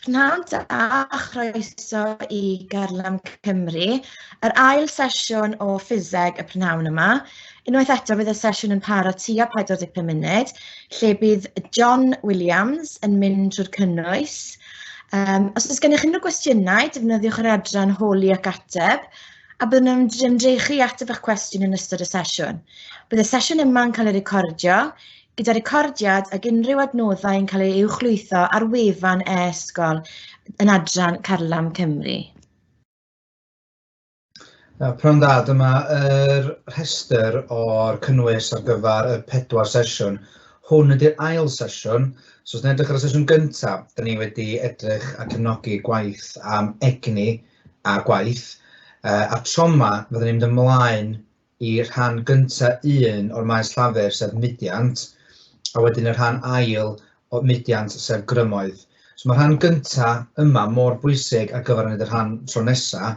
Prynhawn da a chroeso i Garlam Cymru, yr ail sesiwn o ffiseg y prynhawn yma. Unwaith eto bydd y sesiwn yn para tua 45 munud, lle bydd John Williams yn mynd trwy'r cynnwys. Um, os oes gennych unrhyw gwestiynau, defnyddiwch yr adran holi ac ateb, a byddwn yn ymdrechu i ateb eich cwestiwn yn ystod y sesiwn. Bydd y sesiwn yma'n cael ei recordio, gyda recordiad ag unrhyw adnoddau yn cael eu uwchlwytho ar wefan e-ysgol yn adran Carlam Cymru. Pnawn da, dyma yr rhestr o'r cynnwys ar gyfer y pedwar sesiwn. Hwn ydy'r ail sesiwn, so os ni'n edrych ar y sesiwn gyntaf, da ni wedi edrych a cefnogi gwaith am egni a gwaith, a tro yma fyddwn ni'n mynd ymlaen i rhan gynta un o'r maes llafur, sef mudiant, a wedyn y rhan ail o mudiant, sef grymoedd. So mae rhan gynta yma mor bwysig ar gyfer wneud y rhan tro nesa.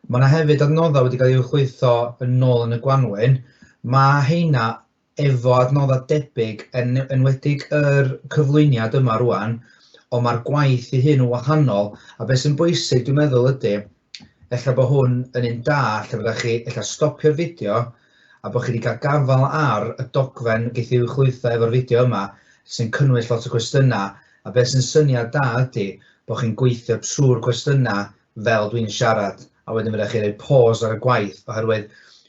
Mae yna hefyd adnoddau wedi cael eu uwchlwytho yn ôl yn y gwanwyn. Mae heina efo adnoddau debyg, yn enwedig yr cyflwyniad yma rwan, ond mae'r gwaith ei hun yn wahanol, a beth sy'n bwysig dwi'n meddwl ydy, ella bod hwn yn un da lle fyddech chi ella stopio'r fideo a bod chi wedi cael gafael ar y dogfen geith ei uwchlwytho efo'r fideo yma sy'n cynnwys lot o gwestiynau, a beth sy'n syniad da ydy bod chi'n gweithio trwy'r cwestiynau fel dwi'n siarad, a wedyn fydda chi'n rhoi pause ar y gwaith, oherwydd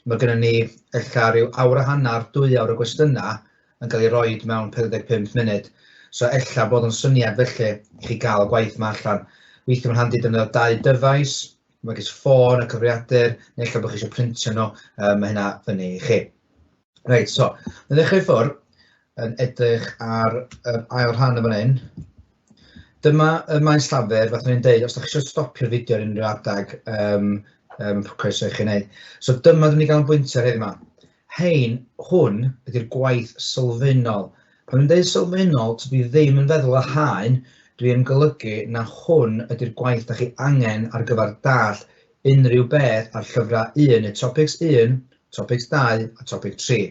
mae gennym ni ella rhyw awr a hanner, 2 awr o gwestiynau yn cael ei roed mewn 45 munud. So ella bod o'n syniad felly i chi gael y gwaith yma allan. Weithiau mae'n handi defnyddio dau dyfais, megis ffôn a cyfrifiadur, neu ella bod chi eisiau printio nhw, mae hynna fyny i chi. Reit, so, na ddechrau ffwrdd yn edrych ar yr ail rhan o fan hyn. Dyma y maes llafur, fath o'n i'n deud, os da chi eisiau stopio'r fideo ar unrhyw adeg, croeso i chi wneud. So dyma dwi'n ei ganolbwyntio ar heddiw yma. Hein, hwn ydy'r gwaith sylfaenol. Pan dwi'n deud sylfaenol, tydw i ddim yn feddwl y haen, dwi yn golygu na hwn ydy'r gwaith da chi angen ar gyfer dall unrhyw beth ar llyfrau 1 neu topics 1, topics 2 a topic 3.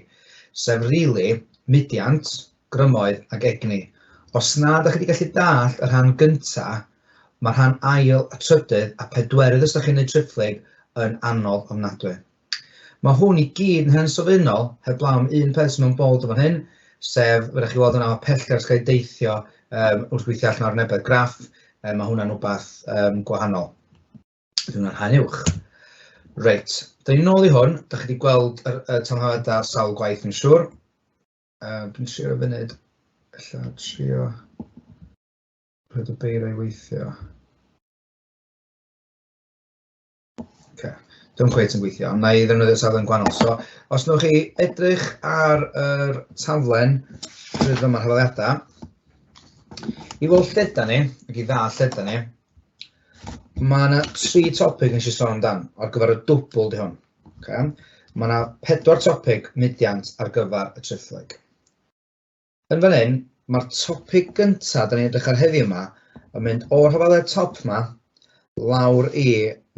Sef really, mudiant, grymoedd ac egni. Os na da chi wedi gallu dall y rhan gynta, mae rhan ail a trydydd a pedwerydd os da chi'n neud triphlyg yn anodd ofnadwy. Mae hwn i gyd yn hen sylfaenol, heblaw am un peth sydd mewn bold yn fan hyn, sef, fedrwch chi weld yna, mae pellter sy'n cael ei deithio wrth weithio allan ar arwynebedd graff, mae hwnna'n rhywbeth gwahanol. Ydy hwnna'n haen uwch. Reit, da ni'n nôl i hwn, da chi wedi gweld yr tymhorau sawl gwaith yn siŵr. Dwi'n trio ar y funud, ella trio rhaid y beiro i weithio. Okay. Dwi'n cweit yn gweithio, ond na i ddefnyddio taflen gwahanol. So, os newch chi edrych ar yr taflen, rydw yma'r hafaliadau, i weld lle da ni, ac i ddal lle da ni, mae yna tri topig nes i sôn amdan, ar gyfer y dwbl di hwn. Okay. Mae yna pedwar topig mudiant ar gyfer y triphlyg. Yn fan hyn, mae'r topig gyntaf da ni'n edrych ar heddiw yma yn mynd o'r hafaliad top yma lawr i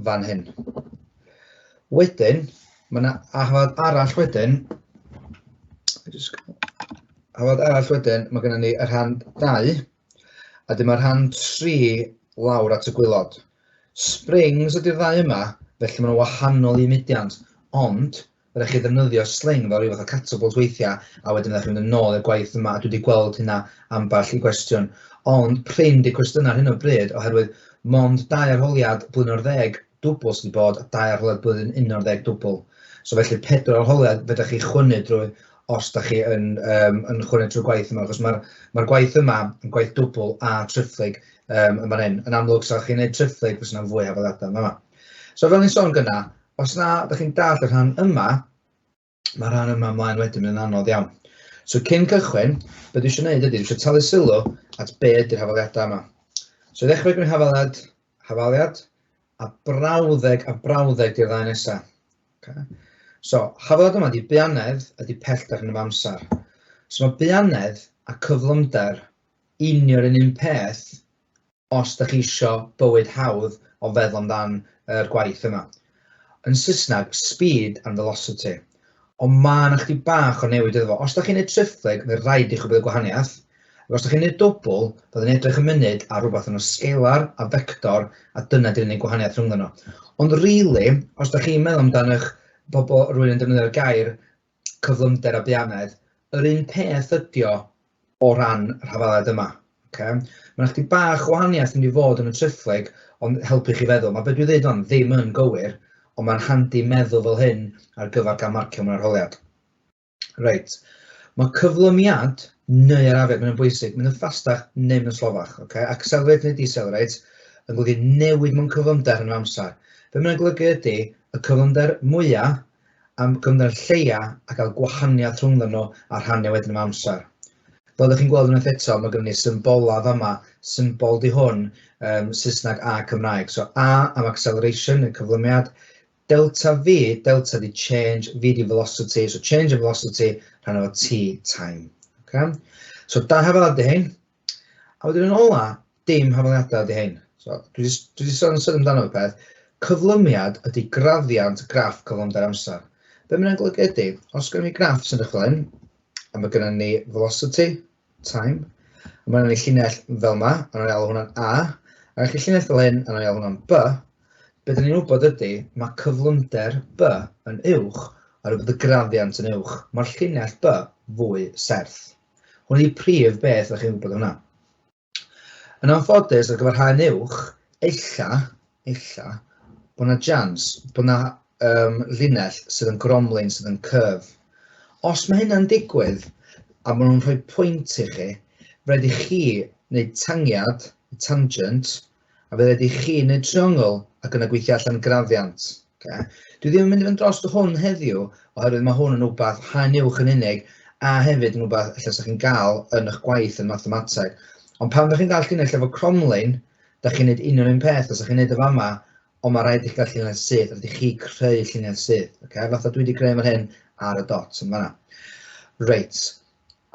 fan hyn. Wedyn, mae yna hafaliad arall wedyn, hafaliad arall wedyn, mae gennym ni y rhan 2, a dyma rhan 3 lawr at y gwylod. Springs ydy'r ddau yma, felly maen nhw'n wahanol i mudiant, ond Rhaid chi ddefnyddio sling fel rhyw fath o catapult weithiau, a wedyn rhaid chi fynd yn ôl i'r gwaith yma, a dwi wedi gweld hynna ambell i gwestiwn. Ond prin 'di cwestiynau ar hyn o bryd, oherwydd mond dau arholiad blwyddyn o'r ddeg dwbl sydd wedi bod, a dau arholiad blwyddyn un o'r ddeg dwbl. So felly pedwar arholiad fedrwch chi chwynnu drwy os da chi yn, yn chwynnu drwy'r gwaith yma, achos mae'r ma gwaith yma yn gwaith dwbl a triphlyg yn fan hyn. Yn amlwg, sa chi'n gwneud triphlyg, fysa yna fwy o hafaliadau yma. So fel ni'n sôn gynna, os na ydych chi'n dall y rhan yma, mae'r rhan yma ymlaen wedyn yn anodd iawn. So cyn cychwyn, be dwi eisiau gwneud ydy, dwi eisiau talu sylw at be ydy'r hafaliadau yma. So i ddechrau gwneud hafaliad, hafaliad, a brawddeg a brawddeg di'r ddau nesaf. Okay. So, hafaliad yma ydy buanedd ydy pellter yn y amser. So mae buanedd a cyflymder union yn un peth os da chi isio bywyd hawdd o feddwl amdan yr gwaith yma. Yn Saesneg, speed and velocity. Ond mae yna chdi bach o newid iddo fo. Os da chi'n neud triphlyg, mae rhaid i chi wybod y gwahaniaeth. Ac os ydych chi'n gwneud dwbl, byddwn ni'n edrych yn munud ar rhywbeth yn y scalar a vector, a dyna di'r unig gwahaniaeth rhwngddyn nhw. Ond really, os ydych chi'n meddwl amdano eich bobl, rhywun yn defnyddio'r gair cyflymder a buanedd, yr un peth ydi o o ran yr hafaliad yma. Okay? Mae yna chdi bach o wahaniaeth yn mynd i fod yn y triphlyg, ond helpu chi feddwl. Mae beth dwi'n dweud ond ddim yn gywir, ond mae'n handi meddwl fel hyn ar gyfer gael marcio mewn arholiad. Reit, mae cyflymiad neu arafiad, mae'n bwysig, mynd yn ffastach neu mynd yn slofach. Okay? Accelerate neu decelerate yn golygu newid mewn cyflymder yn yr amser. Be mae'n golygu ydy y cyflymder mwyaf am gyflymder lleia a gael gwahaniaeth rhwngddyn nhw a rhannu wedyn am amser. Fel ydych chi'n gweld unwaith eto, mae gennym ni symbolau fama, symbol di hwn, Saesneg a Cymraeg. So A am acceleration, y cyflymiad, Delta V, delta di change, V di velocity, so change in velocity rhan efo T time. Okay? So da hafaliad di hein. A wedyn yn ola, dim hafaliadau di hein. So dwi wedi sôn yn sydyn amdano fy peth. Cyflymiad ydy graddiant graff cyflymder amser. Be mae'n golygu ydy, os gennym ni graff sy'n edrych fel hyn, a mae gennym ni velocity, time, a mae gennym ni llinell fel yma, a nawn ni alw hwnna'n A, a chi llinell fel hyn, a nawn ni alw hwnna'n B, be dan ni'n wybod ydy, mae cyflymder B yn uwch oherwydd bod y graddiant yn uwch. Mae'r llinell B fwy serth. Hwn ydy prif beth ydych chi'n gwybod hwnna. Yn anffodus, ar gyfer haen uwch, ella, ella, bod yna jans, bod yna linell sydd yn gromlin, sydd yn curve. Os mae hynna'n digwydd, a maen nhw'n rhoi pwynt i chi, rhaid i chi wneud tangiad, tangent, a fydd rhaid i chi wneud triongl ac yna gweithio allan graddiant. Okay? Dwi ddim yn mynd i fynd dros hwn heddiw, oherwydd mae hwn yn wbath haen uwch yn unig, a hefyd yn wbath ella 'sa chi'n gael yn eich gwaith yn mathemateg. Ond pan ydych chi'n gael llinell efo cromlin, da chi'n neud union un peth, os ydych chi'n neud y fama, ond mae rhaid i chi gael llinell syth, rhaid i chi creu llinell syth. Okay? Fatha dwi wedi creu fan hyn ar y dot yn fanna. Reit,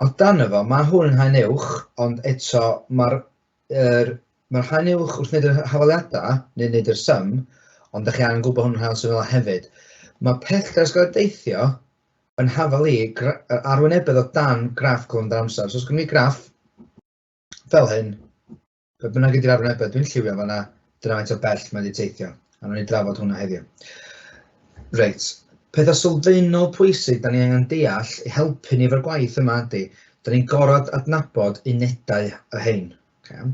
o dan efo, mae hwn yn haen uwch, ond eto mae'r er, mae'r haen uwch wrth wneud yr hafaliadau, neu wneud yr sum, ond ydych chi angen gwybod hwn yn haen syml hefyd. Mae pellter sy'n cael ei deithio yn hafal i arwynebedd o dan graff cyflymder amser. So os gynnu ni graff fel hyn, be bynnag ydy'r arwynebedd dwi'n lliwio fanna, dyna faint o bell mae wedi teithio. A wnawn ni drafod hwnna heddiw. Reit, pethau sylfaenol pwysig da ni angen deall i helpu ni efo'r gwaith yma ydy, da ni'n gorfod adnabod unedau y hein. Okay.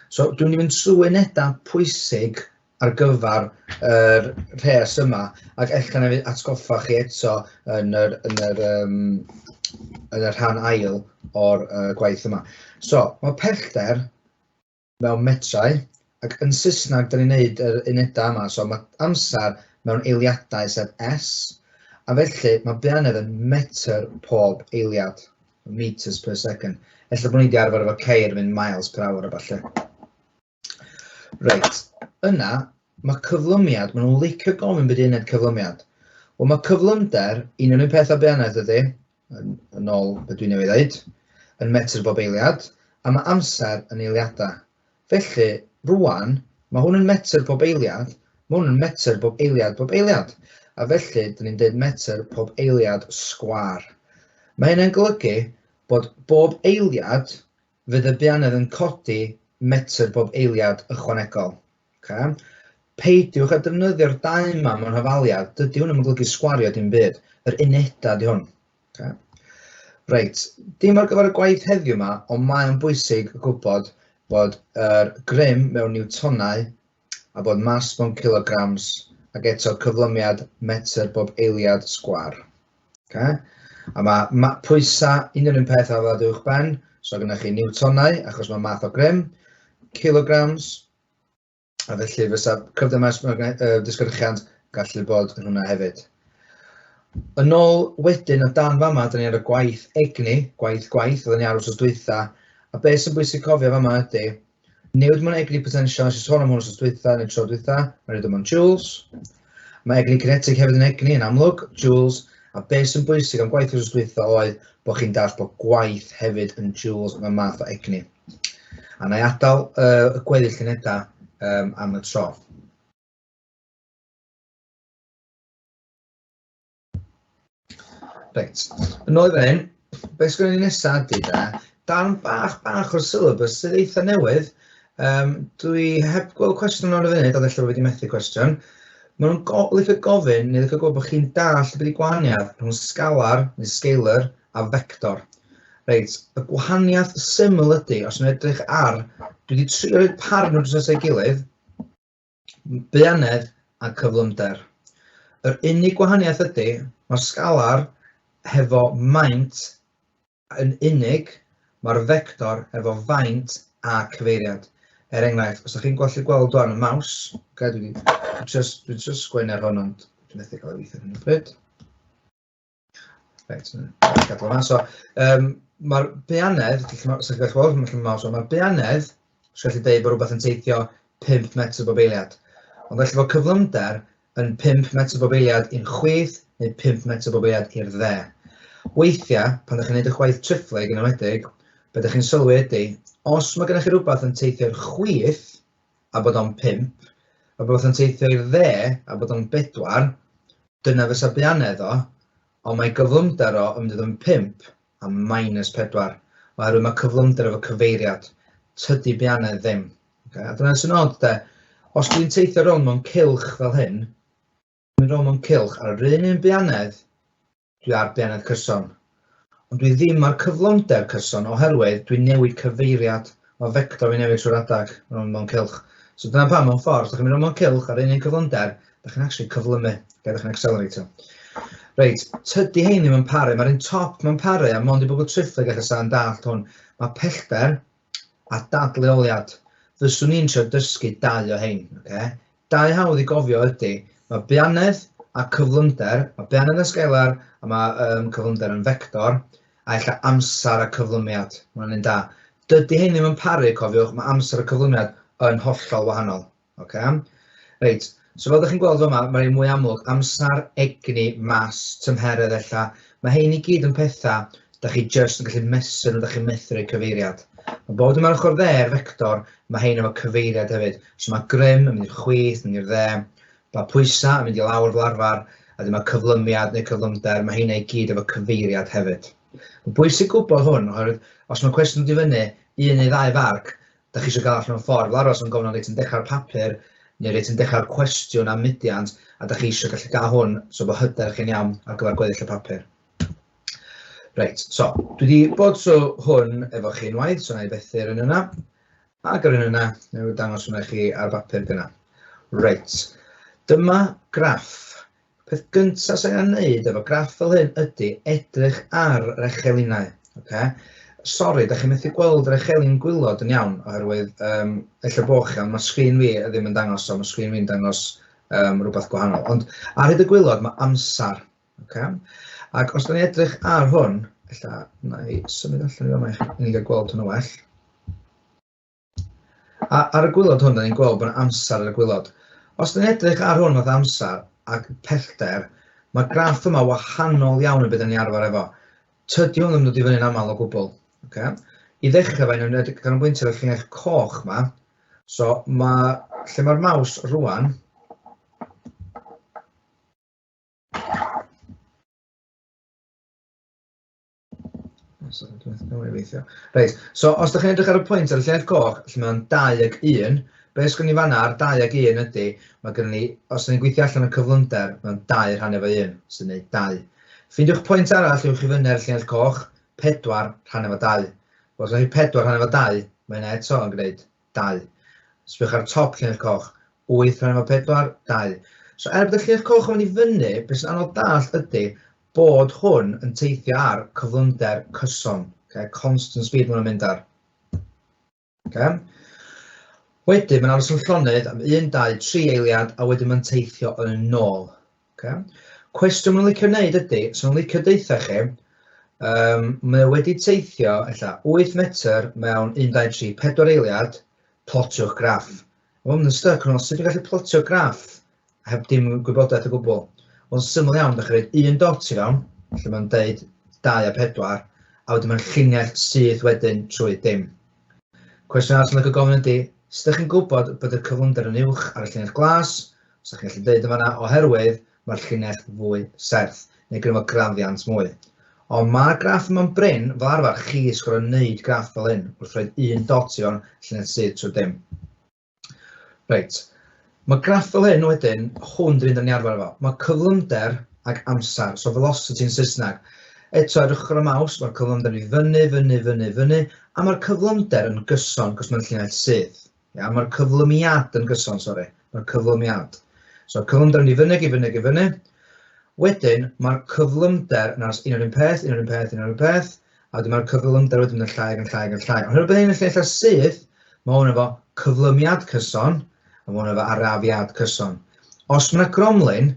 So dwi'n mynd i fynd trwy unedau pwysig ar gyfer yr rhes yma, ac ella na fi atgoffa chi eto yn yr, yn yr, yn yr rhan ail o'r gwaith yma. So, mae pellter mewn metrau, ac yn Saesneg, da ni'n neud yr unedau yma, so mae amser mewn eiliadau sef S, a felly mae buanedd yn metr pob eiliad, meters per second. Ella bod ni wedi arfer efo ceir yn mynd miles per hour a ballu. Reit, yna, mae cyflymiad, maen nhw'n licio gofyn beth uned cyflymiad. Wel, mae cyflymder, un o'n un peth o buanedd ydy, yn ôl beth dwi'n newydd ddeud, yn metr bob eiliad, a mae amser yn eiliadau. Felly, rwan, mae hwn yn metr pob eiliad, mae hwn yn metr bob eiliad bob eiliad. A felly, dyn ni'n dweud metr pob eiliad sgwâr. Mae hynny'n golygu bod bob eiliad fydd y buanedd yn codi metr bob eiliad ychwanegol. Okay? Peidiwch â defnyddio'r dau yma mewn hafaliad, dydy hwn ddim yn golygu sgwario dim byd, yr unedau di hwn. Okay? Reit, dim ar gyfer y gwaith heddiw yma, ond mae'n bwysig gwybod bod yr grym mewn niwtonau a bod mas mewn kilograms ac eto cyflymiad metr bob eiliad sgwâr. Okay? A mae ma pwysau union un peth a ddod uwch ben, so gyda chi niwtonau, achos mae math o grym, kilograms, a felly fysa cryfder maes disgyrchiant gallu bod yn hwnna hefyd. Yn ôl wedyn o dan fama, dyn ni ar y gwaith egni, gwaith gwaith, oedden ni ar wrth dwytha, a beth sy'n bwysig cofio fama ydy, newid mewn egni potensial, nes i sôn am hwn wrth dwytha neu tro dwytha, mae'n newid mewn joules. Mae egni cinetig hefyd yn egni, yn amlwg, joules, a beth sy'n bwysig am gwaith wrth dwytha oedd bod chi'n dallt bod gwaith hefyd yn joules mewn math o egni. A na i adael y gweddill unedau am y tro. Reit, yn ôl i fan hyn, beth sgynnon ni nesaf ydy de, Darn bach bach o'r syllabus sydd eitha newydd. Dwi heb gweld cwestiwn ar y funud, ond ella bod fi wedi methu cwestiwn. Maen nhw'n licio gofyn, neu licio gwybod bod chi'n dallt beth ydy gwahaniaeth rhwng scalar neu scalar a vector. Reit, y gwahaniaeth syml ydy, os nhw'n edrych ar, dwi wedi trio rhoi par nhw drws ei gilydd, buanedd a cyflymder. Yr unig gwahaniaeth ydy, mae'r sgalar hefo maint yn unig, mae'r fector efo faint a cyfeiriad. Er enghraifft, os ydych chi'n gallu gweld rwan y mouse, okay, dwi wedi sgwennu ar hwn, ond dwi'n methu cael ei weithio ar hyn o bryd. Reit, gadael yma. So, mae'r buanedd, os ydych chi'n gallu gweld, mae'r mouse, mae'r buanedd, os gallu dweud bod rhywbeth yn teithio 5 metr bob eiliad. Ond felly fod cyflymder yn 5 metr bob eiliad i'r chwith neu 5 metr bob eiliad i'r dde. Weithiau, pan ydych chi'n gwneud eich gwaith triphlyg yn enwedig, be ydych chi'n sylwi ydy, os mae gennych chi rhywbeth yn teithio i'r chwith a bod o'n 5, a bod yn teithio i'r dde a bod o'n 4, dyna fysa buanedd o, ond mae gyflymder o yn mynd i fod yn 5 a minus 4, oherwydd mae cyflymder efo cyfeiriad, tydi buanedd ddim. Okay? A dyna sy'n od de, os dwi'n teithio rownd mewn cylch fel hyn, mynd rownd mewn cylch ar yr un un buanedd, dwi ar buanedd cyson. Ond dwi ddim ar cyflymder cyson oherwydd dwi'n newid cyfeiriad. Mae fector fi'n newid trwy'r adag rownd mewn cylch. So dyna pam mewn ffordd, os ydych chi'n mynd rownd mewn cylch ar un un cyflymder, ydych chi'n actually cyflymu, okay, ydych chi'n accelerate. Reit, tydi hein ddim yn paru, mae'r un top mae'n paru, a mond i bobl triphlyg allan sa'n dallt hwn. Mae pellter a dadleoliad. Fyswn i'n trio dysgu dau o hein. Okay? Dau hawdd i gofio ydy, mae buanedd a cyflymder, mae buanedd yn scalar a mae cyflymder yn fector, a ella amser a cyflymiad. Mae'n un da. Dydy hyn ddim yn paru, cofiwch, mae amser a cyflymiad yn hollol wahanol. Okay? Reit, so fel ydych chi'n gweld yma, mae'n mwy amlwg, amser, egni, mas, tymheredd ella. Mae hein i gyd yn pethau da chi just yn gallu mesur nhw, da chi'n methu rhoi cyfeiriad. Mae bob dim ar ochr dde'r fector, mae hein efo cyfeiriad hefyd. So mae grym yn mynd i'r chwith, yn mynd i'r dde, mae pwysau yn mynd i lawr fel arfer, a dyma cyflymiad neu cyflymder, mae heina i gyd efo cyfeiriad hefyd. Mae'n bwysig gwybod hwn, oherwydd os mae cwestiwn yn dod i fyny un neu ddau farc, da chi eisiau gael allan o'r ffordd. Fel arfer, os mae'n gofyn reit yn dechrau'r papur, neu reit yn dechrau'r cwestiwn am mudiant, a da chi eisiau gallu gael hwn, so bod hyder chi'n iawn ar gyfer gweddill y papur. Reit, so, dwi wedi bod trwy hwn efo chi unwaith, so na i fethu'r un yna. Ac yr un yna, na i dangos hwnna i chi ar bapur gyna. Reit, dyma graff. Peth gyntaf sy'n angen wneud efo graff fel hyn ydy edrych ar yr echelinau. Okay? Sori, da chi'n methu gweld yr echelin gwylod yn iawn, oherwydd ella bo chi, ond mae sgrin fi ddim yn dangos o, mae sgrin fi'n dangos rhywbeth gwahanol. Ond ar hyd y gwylod mae amser. Okay? Ac os da ni edrych ar hwn, ella na i symud allan i fama i ni gael gweld hwn yn well. A ar y gwylod hwn, da ni'n gweld bod yna amser ar y gwylod. Os da ni'n edrych ar hwn fath amser ac pellter, mae'r graff yma wahanol iawn i beth da ni arfer efo. Tydi hwn ddim yn dod i fyny'n aml o gwbl. Okay? I ddechrau fe, ni'n canolbwyntio ar y llinell coch yma. So, ma, lle mae'r maws rwan, Reit, so os ydych chi'n edrych ar y pwynt ar y llinell coch, lle mae'n 2 ag 1, be sgwn ni fanna ar 2 ag 1 ydy, mae gennym ni, os ydych chi'n gweithio allan y cyflymder, mae'n 2 rhan efo 1, sy'n gwneud 2. Ffeindiwch pwynt arall uwch i fyny ar y llinell coch, 4 rhan efo 2. Os ydych chi 4 rhan efo 2, mae hynna eto yn gwneud 2. Sbiwch ar top llinell coch, 8 rhan efo 4, 2. So er bod y llinell coch yn mynd i fyny, beth sy'n anodd dallt ydy bod hwn yn teithio ar cyflymder cyson. Okay? Constant speed maen nhw'n mynd ar. Okay? Wedyn, mae'n aros yn llonydd am 1, 2, 3 eiliad, a wedyn mae'n teithio yn ôl. Okay? Cwestiwn maen nhw'n licio wneud ydy, so nhw'n licio deutha chi, mae o wedi teithio ella 8 metr mewn 1, 2, 3, 4 eiliad, plotiwch graff. Mae'n mynd yn styc, ond sut dwi'n gallu plotio graff heb dim gwybodaeth o gwbl? Wel, syml iawn, da chi'n rhoi un dot i fewn, lle mae'n deud 2 a 4, a wedyn mae'n llinell syth wedyn trwy dim. Cwestiwn arall sy'n licio gofyn ydy, sut ydych chi'n gwybod bod y cyflymder yn uwch ar y llinell glas? So chi'n gallu deud yn fanna, oherwydd mae'r llinell fwy serth, neu gyda fo graddiant mwy. Ond mae'r graff yma'n brin, fel arfer chi sy'n gorfod wneud graff fel hyn wrth rhoi un dot i fewn, llinell syth trwy dim. Reit, mae graff fel hyn wedyn, hwn dwi'n dyn ni arfer efo. Mae cyflymder ag amser, so velocity yn Saesneg. Eto, edrychwch ar y maws, mae'r cyflymder i fyny, fyny, fyny, fyny, a mae'r cyflymder yn gyson, cos mae'n llinell syth. Ia, mae'r cyflymiad yn gyson, sori. Mae'r cyflymiad. So, cyflymder yn i fyny, i fyny, i fyny. Wedyn, mae'r cyflymder yn aros un o'r un peth, un o'r un peth, un o'r un peth, a wedyn mae'r cyflymder wedyn yn llai ac yn llai ac yn llai. Ond oherwydd bod hyn yn llinellau syth, mae hwn efo cyflymiad cyson, a mae hwn efo arafiad cyson. Os mae yna gromlin,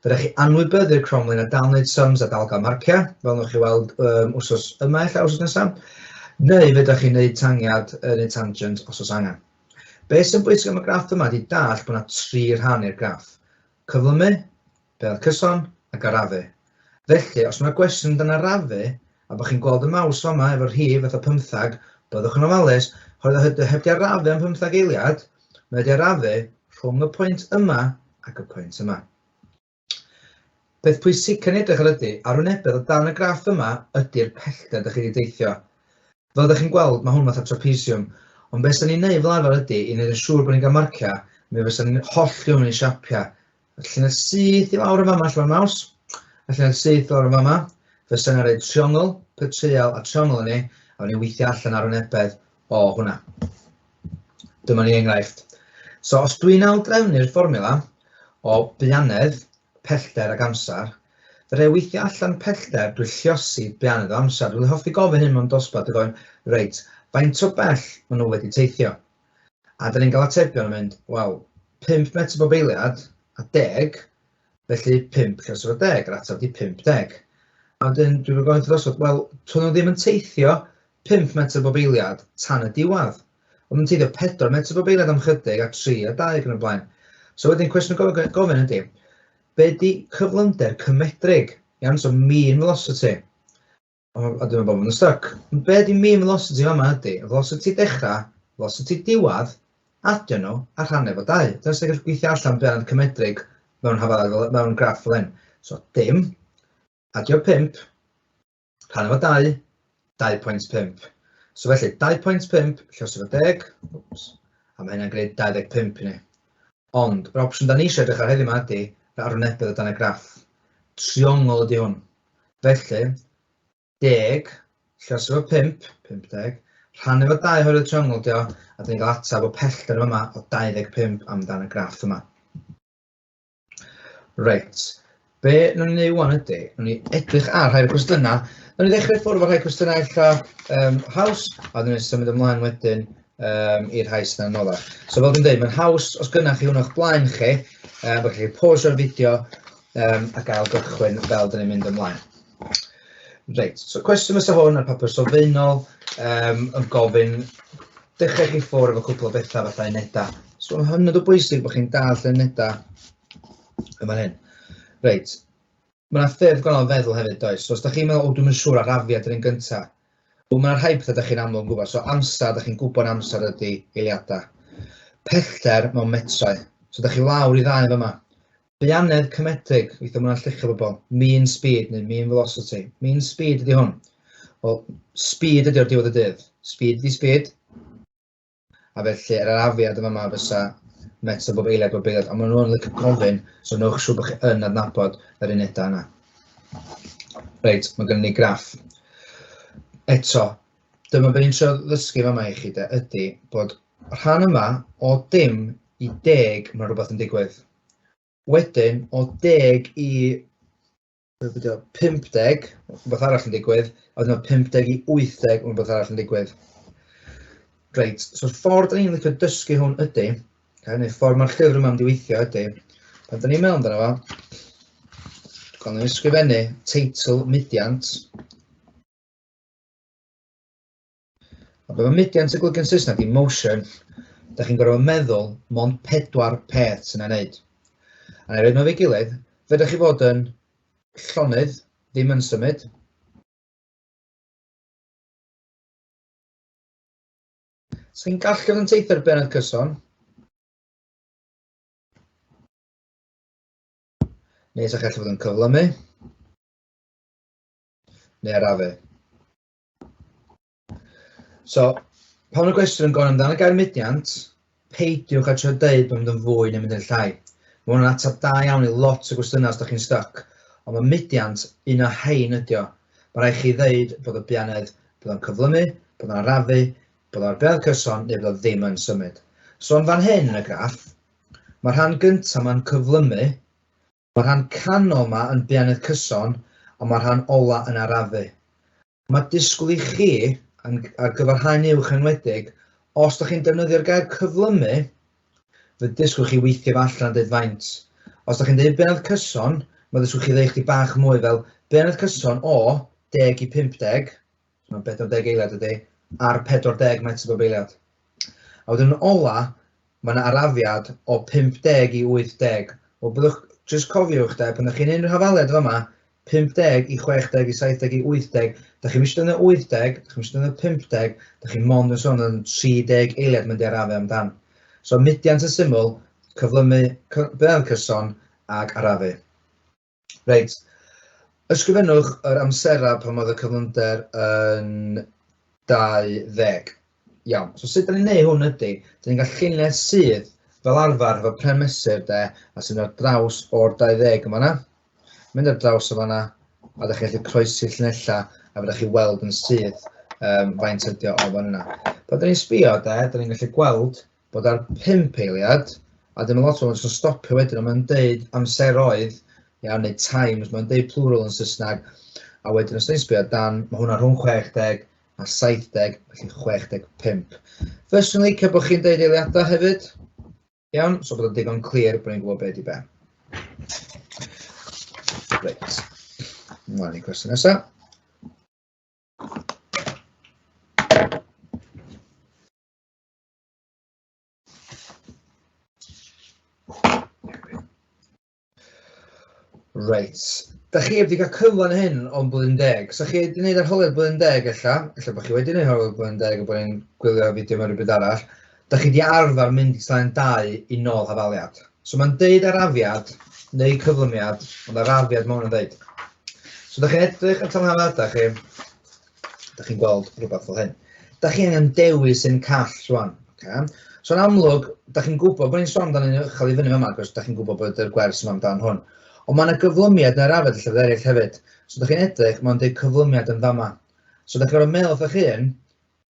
fedrwch chi anwybyddu'r cromlin a dal wneud sums a dal gael marciau, fel wnewch chi weld um, wsos yma ella, wsos nesaf, neu fedrwch chi wneud tangiad neu tangent os oes angen. Be sy'n bwysig am y graff yma ydy dall bod yna tri rhan i'r graff. Cyflymu, bedd cyson ac arafu. Felly, os mae gwestiwn amdan arafu, a bod chi'n gweld y maws fama efo'r rhif fatha 15, byddwch yn ofalus, oherwydd heb di arafu am 15 eiliad, mae wedi arafu rhwng y pwynt yma ac y pwynt yma. Peth pwysig yn edrych ar ydy, arwynebedd o dan y graff yma ydy'r pellter ydych chi wedi deithio. Fel ydych chi'n gweld, mae hwn fatha trapezium, ond beth sy'n ni'n neud fel arfer ydy, i wneud yn siŵr bod ni'n cael marciau, mi fysa ni'n hollti hwn i siapiau. Y llinell syth i lawr yn fama lle mae'r maws, y llinell syth i lawr yn fama, fysa ni'n rhoi triongl, petreial a triongl i ni, a ni'n weithio allan arwynebedd o hwnna. Dyma ni enghraifft. So os dwi'n aildrefnu'r fformiwla o buanedd, pellter ac amser, fedra i weithio allan pellter drwy lliosi buanedd o amser. Dwi'n hoffi gofyn hyn mewn dosbarth, dwi'n gofyn, reit, faint o bell maen nhw wedi teithio? A dyn ni'n cael atebion yn mynd, wel, 5 metr bob eiliad a 10, felly 5 lluosi efo 10, yr ateb di 50. A wedyn dwi'n gofyn wrth y dosbarth, wel, to'n nhw ddim yn teithio 5 metr bob eiliad tan y diwedd. Ond yn teithio 4 metr bob eiliad am chydig a 3 a 2 ac yn y blaen. So wedyn cwestiwn gofyn, gofyn ydy, be di cyflymder cymedrig? Iawn, so mean velocity. O, a dwi'n meddwl bod yn stuck. Be di mean velocity fama ydy, velocity dechrau, velocity diwedd, adio nhw a rhannu efo 2. Dyna sy'n gallu gweithio allan be oedd cymedrig mewn hafaliad mewn graff fel hyn. So dim, adio 5, Rhan efo 2, 2.5. So felly, 2.5 lluosi efo 10, wps, a mae hynna'n gwneud 25 i ni. Ond, yr opsiwn da ni eisiau edrych ar heddiw yma ydy yr arwynebedd o dan y graff. Triongl ydy hwn. Felly, 10 lluosi efo 5, 50, rhan efo 2 oherwydd triongl ydy o, a dyn ni'n cael ateb o pellter yma o 25 amdan y graff yma. Reit, be wnawn ni wneud wan ydy, wnawn ni edrych ar rhai o'r cwestiynau. Wnawn ni ddechrau ffwrdd efo rhai cwestiynau ella um, haws, a wnawn ni symud ymlaen wedyn um, i'r rhai sy'n anoddach. So fel dwi'n dweud, mae'n haws os gynnach chi hwn o'ch blaen chi, um, bod chi'n pausio'r fideo um, a gael gychwyn fel dyn ni'n mynd ymlaen. Reit, so cwestiwn fysa hwn ar papur sylfaenol um, yn gofyn dechrau chi ffwrdd efo cwpl o bethau fatha unedau. So mae'n hynod o bwysig bod chi'n dall unedau yma hyn. Reit, mae yna ffyrdd gwahanol o feddwl hefyd, does? So os da chi'n meddwl, o, dwi'n yn siŵr arafiad yr un gyntaf, wel, mae yna rhai pethau da chi'n amlwg yn gwybod. So amser, da chi'n gwybod amser ydy eiliadau. Pellter mewn metrau. So da chi lawr i ddau fyma. Buanedd cymedrig, weithiau mae'n lluchio bobl, mean speed neu mean velocity. Mean speed ydy hwn. Wel, speed ydy o'r diwedd y dydd. Speed ydy speed. A felly, yr arafiad yma yma fysa metr bob eiliad bob eiliad. Ond maen nhw'n licio gofyn, so newch siŵr bod chi yn adnabod yr unedau yna. Reit, mae gennym ni graff. Eto, dyma beth ni'n trio ddysgu fama i chi de, ydy bod rhan yma o dim i deg mae rhywbeth yn digwydd. Wedyn, o deg i 50, rhywbeth arall yn digwydd, a wedyn o 50 i 80, rhywbeth arall yn digwydd. Reit, so'r ffordd da ni'n licio dysgu hwn ydy, okay, neu ffordd mae'r llyfr yma'n mynd i weithio ydy, pan da ni'n meddwl amdano fo, gael ni'n ysgrifennu teitl mudiant, A be mae mudiant yn golygu yn Saesneg ydy motion. Da chi'n gorfod meddwl mond pedwar peth sy'n ei wneud. A na i roed nhw efo'i gilydd, fedrwch chi fod yn llonydd, ddim yn symud. So chi'n gallu fod yn teithio ar bennod cyson. Neu sa'ch gallu fod yn cyflymu. neu arafu. So, pan mae'r gwestiwn yn gofyn amdano gair mudiant, peidiwch â trio deud bod mynd yn fwy neu mynd yn llai. Mae hwn yn ateb da iawn i lot o gwestiynau os da chi'n stuck. Ond mae mudiant un o hein ydi o. Mae rhaid chi ddeud bod y buanedd, bod o'n cyflymu, bod o'n arafu, bod o'n buanedd cyson neu bod o ddim yn symud. So yn fan hyn yn y graff, mae'r rhan gyntaf ma'n cyflymu, mae'r rhan canol ma yn buanedd cyson, ond mae'r rhan ola yn arafu. Mae disgwyl i chi, ar gyfer haen uwch enwedig, os da chi'n defnyddio'r gair cyflymu, fydd disgwyl chi weithio fo allan a dweud faint. Os da chi'n dweud buanedd cyson, mae disgwyl chi ddeud chdi bach mwy fel buanedd cyson o 10 i 50, so mae'n 40 eiliad ydy, ar 40 metr bob eiliad. A wedyn yn ola, mae yna arafiad o 50 i 80. Wel, byddwch, jyst cofiwch de, pan ydych chi'n unrhyw hafaliad fama, 50 i 60 i 70 i 80, da chi'n eisiau defnyddio 80, da chi'n eisiau defnyddio 50, da chi'n mond yn sôn am 30 eiliad mynd i arafu amdan. So mudiant yn syml, cyflymu, bydd cyson ag arafu. Reit, ysgrifennwch yr amserau pan oedd y cyflymder yn 20. Iawn, so sut da ni'n neud hwn ydy, da ni'n cael llinell sydd fel arfer efo pren mesur de, a sy'n ar draws o'r 20 yma na. Mynd ar draws o fanna, a da chi'n gallu croesi llinellau, a fydda chi weld yn syth faint ydi o o fan yna. Pan da ni'n sbio de, da ni'n gallu gweld bod ar 5 eiliad, a dim lot o'n jyst yn stopio wedyn, ond mae'n deud amseroedd, iawn, neu times, mae'n deud plural yn Saesneg, a wedyn os ni'n sbio dan, mae hwnna rhwng 60 a 70, felly 65. Fyswn i'n licio bod chi'n deud eiliadau hefyd, iawn, so bod o'n digon clir bod ni'n gwybod be di be. Reit, mlaen i cwestiwn nesaf. Reit. Da chi heb 'di cael cyfle yn hyn o'n blwyddyn deg. So chi wedi gwneud arholiad blwyddyn deg ella, ella bod chi wedi gwneud arholiad blwyddyn deg a bod ni'n gwylio fideo mewn rhywbeth arall. Da chi wedi arfer mynd i tudalen 2 i nôl hafaliad. So mae'n deud arafiad neu cyflymiad, ond arafiad mae hwn yn ddeud. So da chi'n edrych ar tudalen hafaliadau chi, da chi'n gweld rhywbeth fel hyn. Da chi angen dewis un call rwan. Okay? So yn amlwg, da chi'n gwybod bod ni'n sôn amdano un uchel i fyny yma, cos da chi'n gwybod bod yr gwers yma amdan hwn. Ond mae yna gyflymiad yn yr arfer llefydd eraill hefyd. So da chi'n edrych, mae'n dweud cyflymiad yn fama. So da chi'n gorfod meddwl wrth eich hun,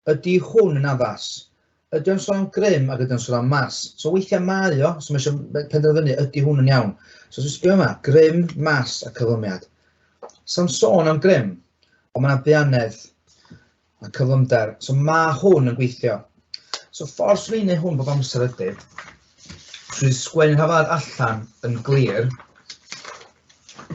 ydy hwn yn addas? Ydy o'n sôn am grym ac ydy o'n sôn am mas? So weithiau mae o, so mae eisiau penderfynu ydy hwn yn iawn. So os sbio yma, grym, mas a cyflymiad. Sa'n sôn am grym, ond mae yna buanedd a cyflymder. So mae hwn yn gweithio. So ffordd swn i'n neud hwn bob amser ydy, trwy sgwennu'r hafaliad allan yn glir.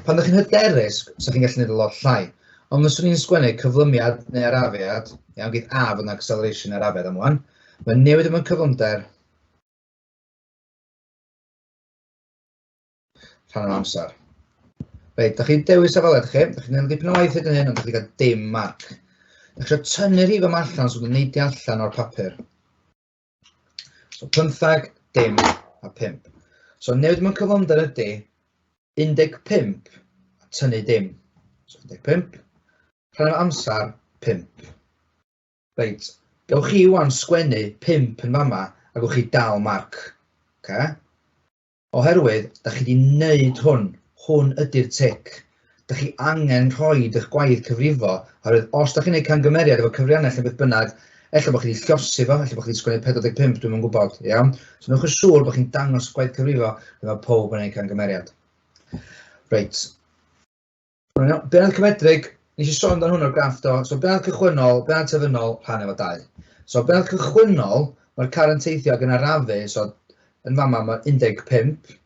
Pan ydych chi'n hyderus, so chi'n gallu gwneud y lot llai. Ond os i'n sgwennu cyflymiad neu arafiad, iawn, geith A fod yn acceleration arafiad am wan, mae'n newid yma'n cyflymder rhan o'r amser. Reit, da chi'n dewis afaliad chi, da chi'n gwneud dipyn o waith hyd yn hyn, ond da chi'n cael dim marc. Da chi eisiau tynnu'r rhif yma allan so bod yn neidio allan o'r papur. So 15, dim a 5. So newid mewn cyflymder ydy 15 a tynnu dim. So 15, rhan o'r amser 5. Reit, gewch chi wan sgwennu 5 yn fama a gewch chi dal marc. Okay? Oherwydd, da chi 'di wneud hwn, hwn ydy'r tic. Da chi angen rhoi eich gwaith cyfrifo, oherwydd os da chi'n gwneud camgymeriad efo cyfriannell neu beth bynnag, ella bod chi wedi llosi fo, ella bod chi wedi sgwennu 45, dwi'm yn gwybod, iawn? So newch yn siŵr bod chi'n dangos gwaith cyfrifo efo pawb yn gwneud camgymeriad. Reit. Bennod cymedrig, nes i sôn amdano hwn o'r graff do. So bennod cychwynnol, bennod terfynol, rhan efo 2. So bennod cychwynnol, mae'r car yn teithio ac yn arafu, so yn fama mae 15,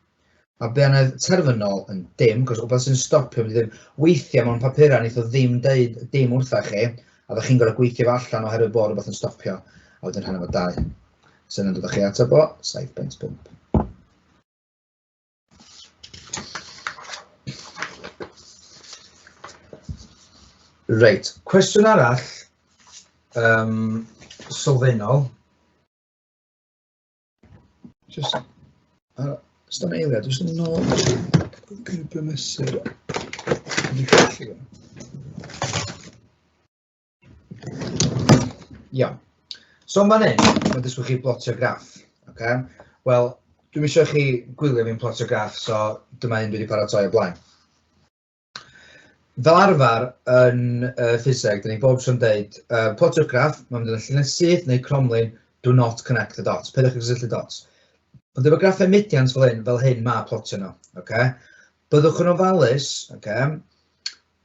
a bennod terfynol yn dim, cos wbeth sy'n stopio mynd i ddim. Weithiau mewn papurau wneith o ddim deud dim wrtha chi, a ddech chi'n gorfod gweithio fo allan oherwydd bod rhywbeth yn stopio, a wedyn rhan efo 2. So yna'n dod â chi ateb o 7.5. Reit, cwestiwn arall sylfaenol. Just, just am eiliad, just yn ôl grwpio mesur. Wedi colli fo. Iawn. So yn fan hyn, mae disgwyl chi blotio graff. Okay? Wel, dwi'm eisiau chi gwylio fi'n plotio graff, so dyma un dwi wedi paratoi o blaen. Fel arfer yn ffiseg, dyn ni bob tro'n deud, plotiwch graff, mae'n mynd yn llinell syth neu cromlin, do not connect the dots, peidiwch â cysylltu dots. Ond efo graffau mudiant fel hyn, fel hyn mae plotio nhw, okay? Byddwch yn ofalus, okay?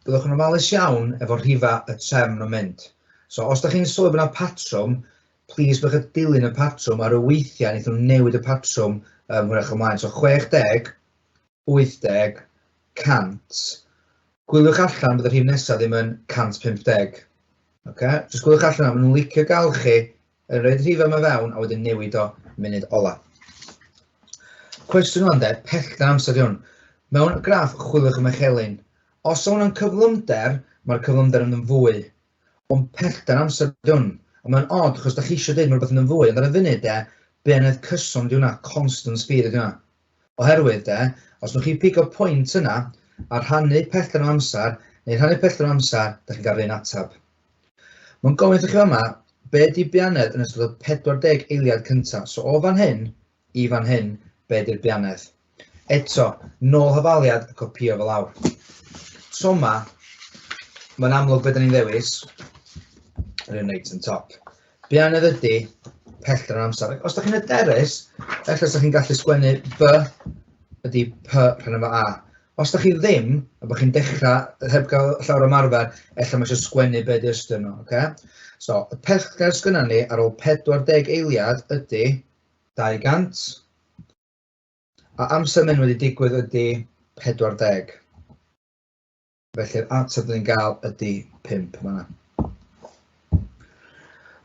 Byddwch yn ofalus iawn efo rhifa y trefn nhw'n mynd. So, os da chi'n sylwi bod yna patrwm, please byddwch yn dilyn y patrwm, a rhyw weithiau wnaethon nhw newid y patrwm hwyrach ymlaen. So, 60, 80, 100. Gwyliwch allan bod y rhif nesaf ddim yn 150. Okay? Jyst gwyliwch allan, maen nhw'n licio gael chi yn rhoi'r rhif yma fewn a wedyn newid o munud ola. Cwestiwn o'n de, pellter amser di hwn. Mewn graff chwiliwch am echelin. Os o'n cyflymder, mae'r cyflymder yn fwy. Ond pellter amser di hwn. A mae'n odd, achos da chi eisiau dweud mae rhywbeth yn fwy, ond ar y funud de, beanedd cyson di hwnna, constant speed ydi hwnna. Oherwydd de, os nwch chi pigo pwynt yna a rhannu pellter o amser, neu rhannu pellter o amser, da chi'n cael yr un ateb. Mae'n gofyn wrthych chi fama, be di bianedd yn ystod y 40 eiliad cyntaf? So o fan hyn i fan hyn, be di'r bianedd? Eto, nôl hafaliad a copio fel lawr. Tro yma, mae'n amlwg be da ni'n ddewis, yr un reit yn top. Bianedd ydy pellter yn amser. Os da chi'n hyderus, ella sa chi'n gallu sgwennu B ydy P rhan efo A. Os da chi ddim, a bod chi'n dechrau heb gael llawer o ymarfer, ella mae eisiau sgwennu be di ystyr nhw. Okay? So, y pellter sgynna ni ar ôl 40 eiliad ydy 200, a amser mynd wedi digwydd ydy 40. Felly'r ateb dyn ni'n gael ydy 5 fan'na.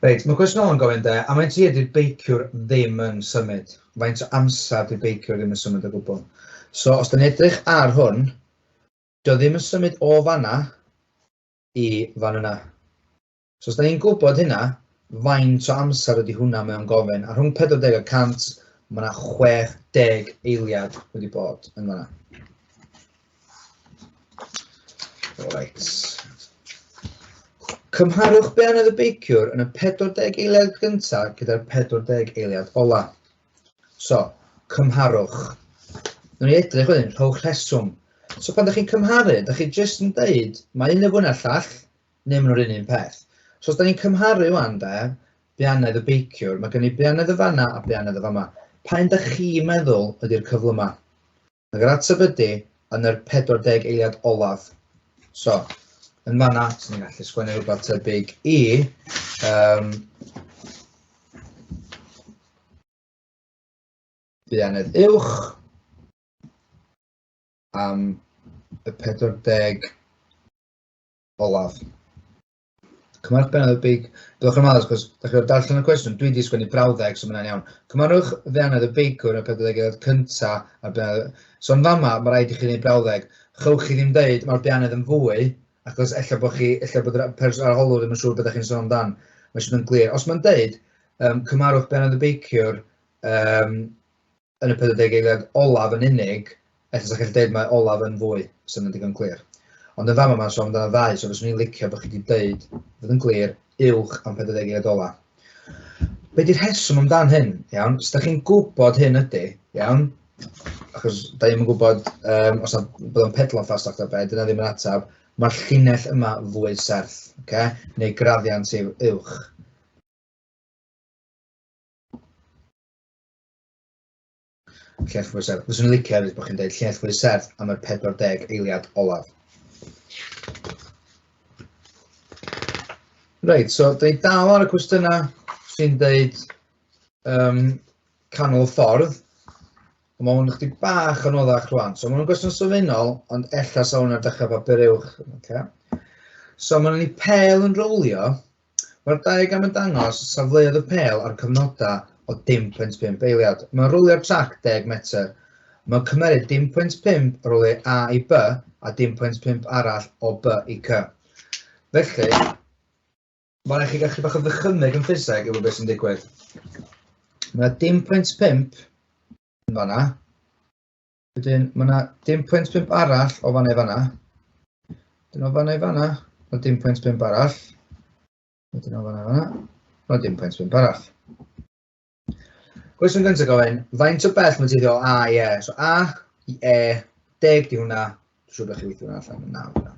Reit, mae cwestiwn ôl yn gofyn de, a faint hir di'r beiciwr ddim yn symud? Faint o amser di'r beiciwr ddim yn symud o gwbl? So, os da ni'n edrych ar hwn, dio ddim yn symud o fan'na i fan yna. So os da ni'n gwybod hynna, faint o amser ydy hwnna mae o'n gofyn? A rhwng 40 a 100, mae yna 60 eiliad wedi bod yn fanna. Reit. Cymharwch be anodd y beiciwr yn y 40 eiliad gyntaf gyda'r 40 eiliad ola. So, cymharwch. Nw'n ni edrych wedyn, rhowch rheswm. So pan da chi'n cymharu, da chi jyst yn deud, mae un y fwy na'r llall, neu maen nhw'r un un peth. So os da ni'n cymharu wan de, bianedd y beiciwr, mae gen i bianedd y fanna a bianedd y fama. Pa un da chi'n meddwl ydy'r cyflyma? Ac yr ateb ydy yn yr 40 eiliad olaf. So, yn fanna, sy'n ni'n gallu sgwennu rhywbeth tebyg i bianedd uwch am y 40 olaf. Cymerwch bennod y beic. Byddwch yn ofalus, cos da chi wedi darllen y cwestiwn, dwi wedi sgwennu brawddeg, so mae'n iawn. Cymerwch ddeanedd y beicwr y 40 eiliad cynta a'r bennod. So yn fama, mae rhaid i chi wneud brawddeg. Chewch chi ddim deud mae'r bianedd yn fwy, achos ella bod chi, ella bod yr person arholwr ddim yn siŵr beth ydych chi'n sôn amdan. Mae eisiau bod yn glir. Os mae'n deud, cymerwch bennod y beiciwr yn y 40 eiliad olaf yn unig, ella sa'ch gallu deud mae olaf yn fwy, sy'n yn digon clir. Ond yn fama mae'n sôn amdano ddau, so fyswn i'n licio bod chi wedi deud, fod yn glir, uwch am 40 eiliad ola. Be di'r rheswm amdan hyn, iawn? Os da chi'n gwybod hyn ydy, iawn? Achos da ni'm yn gwybod os na bod o'n pedlo'n ffastach ta be, dyna ddim yn atab. Mae'r llinell yma fwy serth, okay? Neu graddiant uwch. Llinell fwy serth. Fyswn i'n licio hefyd bod chi'n dweud llinell fwy serth am yr 40 eiliad olaf. Reit, so da ni dal ar y cwestiynau sy'n dweud canol ffordd. Ond mae hwn ychydig bach yn oddach rwan. So mae hwn yn gwestiwn sylfaenol, ond ella sa hwn ar dechrau papur uwch. Okay. So mae ni pêl yn rowlio. Mae'r diagram yn dangos safleoedd y pêl a'r cyfnodau o 0.5 eiliad. Mae'n rowlio'r trac 10 metr. Mae'n cymeryd 0.5 rowlio A i B a 0.5 arall o B i C. Felly, mae'n rhaid chi gael chydig bach o ddychymyg yn ffiseg efo beth sy'n digwydd. Mae 0.5 yn fanna. Wedyn, mae yna 0.5 arall o fanna i fanna. Wedyn o fanna i fanna, mae 0.5 arall. Wedyn o fanna i fanna. Mae'n dim pwynt 5 arall. Cwestiwn gyntaf gofyn, faint o bell mae'n teithio o A i E? So A i E, 10 di hwnna. Dwi'n siŵr bod chi weithio hwnna allan, na hwnna.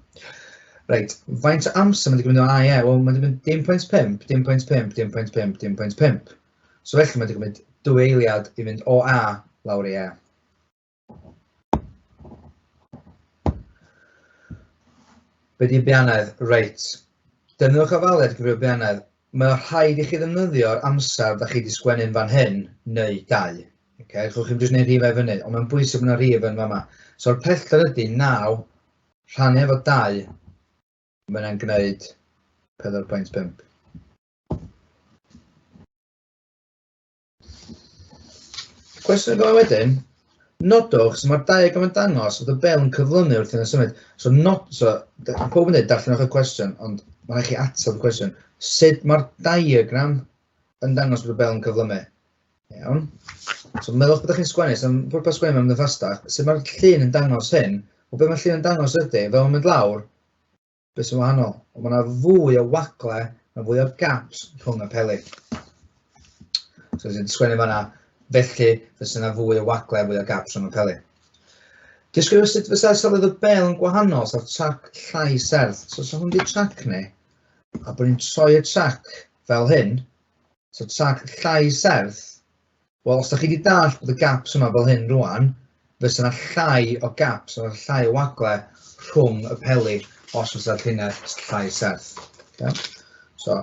Reit, faint o amser mae'n mynd o A i E? Wel, mae'n mynd dim pwynt 5, dim pwynt 5, dim pwynt 5, dim pwynt 5. So felly mae'n cymryd 2 eiliad i fynd o A lawr i E. Be di bianedd? Reit. Defnyddiwch ofaledd gyfer bianedd. Mae rhaid i chi ddefnyddio'r amser da chi wedi sgwennu'n fan hyn, neu dau. Okay? Chwch chi'n jyst gwneud rhifau fyny, ond mae'n bwysig bod yna rhif yn fama. So'r pellter ydy 9 rhannu efo 2, mae'n gwneud 4.5. Cwestiwn y gofyn wedyn, nodwch, so mae'r diagram yn dangos fod y bel yn cyflymu wrth iddo symud. So, not, so pob yn dweud, darllenwch y cwestiwn, ond mae'n rhaid chi ateb y cwestiwn. Sut mae'r diagram yn dangos bod y bel yn cyflymu? Iawn. So, meddwch bod chi'n sgwennu, so pwrpas sgwennu mae'n mynd yn ffastach. Sut mae'r llun yn dangos hyn? Wel, be mae'r llun yn dangos ydy, fel mae'n mynd lawr, Beth sy'n wahanol? Wel, mae yna fwy o wagle, mae fwy o gaps rhwng y peli. So, sy'n sgwennu fanna, felly fysa yna fwy o wagle, fwy o gaps rhwng y peli. Disgrifio sut fysa safleoedd y bel yn gwahanol, sa'r trac llai serth. So, so hwn di trac ni, a bod ni'n troi y trac fel hyn, so trac llai serth, Wel, os da chi wedi dallt bod y gaps yma fel hyn rwan, fysa yna llai o gaps, yna llai o wagle rhwng y peli os fysa'r llinell llai serth. Okay? So,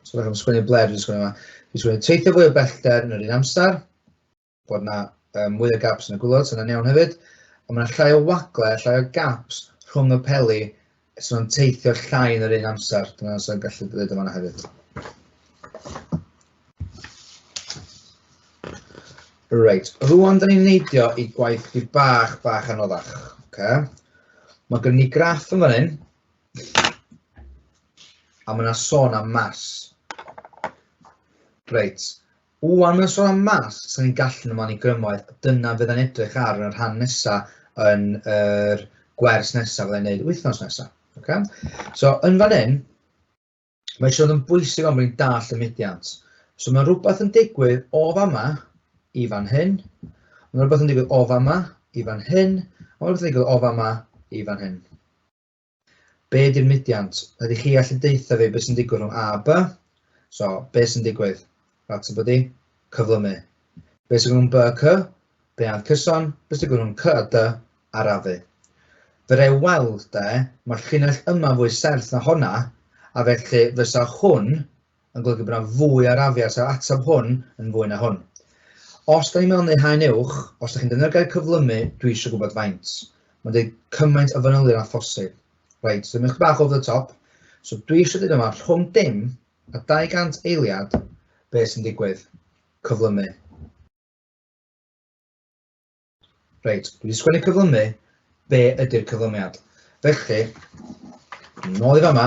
so ddech chi'n sgwennu ble dwi'n sgwennu yma. Dwi'n sgwennu teithio fwy o bellter yn yr un amser, bod yna um, mwy o gaps yn y gwylod, so yna'n iawn hefyd. Ond mae yna llai o wagle, llai o gaps rhwng y peli, so nhw'n teithio llai yn yr un amser. Dyna sy'n gallu dweud yma hefyd. Reit, rwan da ni'n neidio i gwaith di bach, bach anoddach. Okay. Mae gen ni graff yn fan hyn, a mae yna sôn am mas. Reit, wwan mae'n sôn am mas, sy'n ni'n gallu nhw ymlaen i grymoedd, dyna fydd yn edrych ar yn y rhan nesaf yn yr gwers nesaf fyddai'n neud wythnos nesaf. Okay? So, yn fan hyn, Mae eisiau fod yn bwysig ond bod ni'n dall y mudiant. So mae rhywbeth yn digwydd o fama i fan hyn, mae rhywbeth yn digwydd o fama i fan hyn, a mae rhywbeth yn digwydd o fama i fan hyn. Be di'r mudiant? Ydych chi allu deutha fi beth sy'n digwydd rhwng A a B? So, be sy'n digwydd? Ateb ydi, cyflymu. Be sy'n rhwng B a C? Bead cyson. Be sy'n digwydd rhwng C a D? Arafu. Fe rai weld de, mae'r llinell yma fwy serth na honna, a felly fysa hwn yn golygu bod yna fwy o arafiad, so ateb hwn yn fwy na hwn. Os da ni'n meddwl neu haen uwch, os da chi'n defnyddio'r gair cyflymu, dwi eisiau gwybod faint. Mae'n dweud cymaint o fanylion â phosib. Reit, so mynd bach over the top. So dwi eisiau dweud yma, rhwng dim a 200 eiliad, beth sy'n digwydd? Cyflymu. Reit, dwi wedi sgwennu cyflymu, be ydy'r cyflymiad? Felly, nôl i fama,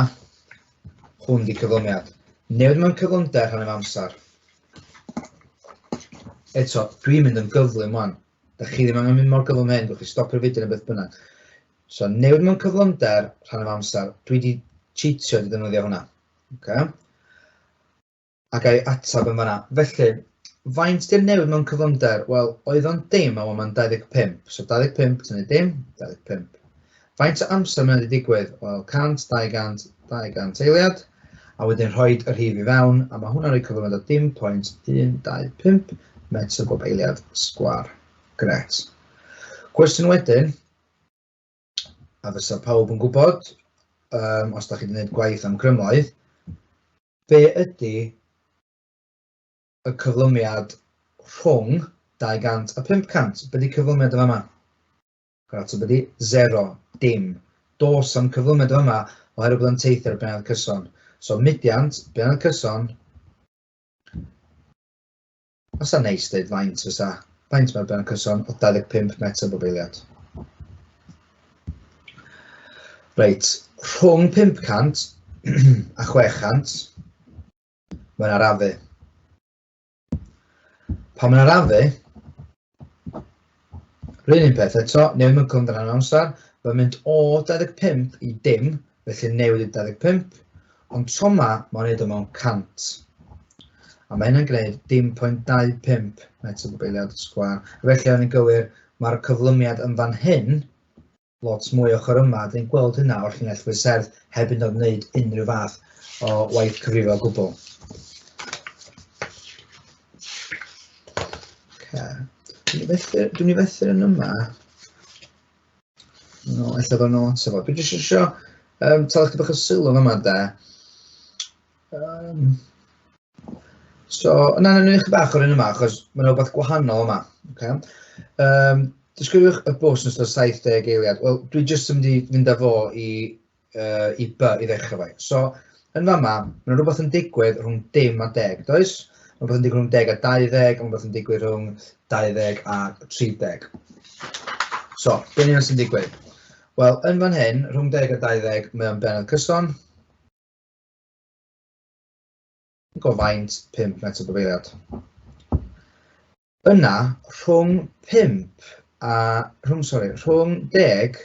hwn di cyflymiad. Newid mewn cyflymder rhan efo amser. Eto, dwi'n mynd yn gyflym wan. Da chi ddim angen mynd mor gyflym hyn, gwch chi stopio'r fideo neu beth bynnag. So, newid mewn cyflymder rhan efo amser. Dwi wedi cheatio wedi defnyddio hwnna. Okay. A ga i ateb yn fan'na. Felly, faint di'r newid mewn cyflymder? Wel, oedd o'n dim, a mae'n 25. So 25 tynnu dim, 25. Faint o amser mae'n wedi digwydd? Wel, 100, 200, 200 eiliad. A wedyn rhoi y rhif i fewn, a mae hwnna'n rhoi cyflymder o dim pwynt 125 metr bob eiliad sgwar. Gret. Cwestiwn wedyn, a fysa pawb yn gwybod, um, os da chi wedi gwneud gwaith am grymoedd, be ydy y cyflymiad rhwng 200 a 500? Be ydy cyflymiad yn fama? Yr ateb ydy 0, dim. Dos am cyflymiad yn fama oherwydd bod o'n teithio ar y bennod cyson. So mudiant, bennod cyson, Fysa neis dweud faint fysa. Faint mae'r ben cyson o 25 metr bob eiliad. Reit, rhwng 500 a 600, mae'n arafu. Pan mae'n arafu, rhywun un peth eto, newid mewn cyflymder rhan amser, mae'n mynd o 25 i dim, felly newid i 25, ond tro yma, mae'n neud o mewn 100. A mae hynna'n gwneud dim pwynt 25 metr bob eiliad sgwâr. Felly, o'n i'n gywir, mae'r cyflymiad yn fan hyn lot mwy ochr yma. Dyn ni'n gweld hynna o'r llinell fwy serth heb yn dod wneud unrhyw fath o waith cyfrifo o gwbl. Okay. Dwi'n i fethu'r un yma. No, ella ddod nôl ato fo. Dwi jyst isio talu chydig bach o sylw yma de. So, na, na, na, bach o'r un yma, achos mae'n rhywbeth gwahanol yma. Okay? Disgrifiwch y bws yn ystod 70 eiliad. Wel, dwi jyst yn mynd i fynd â fo i, i B i ddechrau fo. So, yn fama, mae'n rhywbeth yn digwydd rhwng dim a deg, does? Mae rhywbeth yn digwydd rhwng 10 a 20, a mae rhywbeth yn digwydd rhwng 20 a 30. So, be ni'n sy'n digwydd? Wel, yn fan hyn, rhwng 10 a 20, mae o'n bennod cyson. Gofaint 5 metr bob eiliad. Yna, rhwng 5 a... rhwng, sori, rhwng 10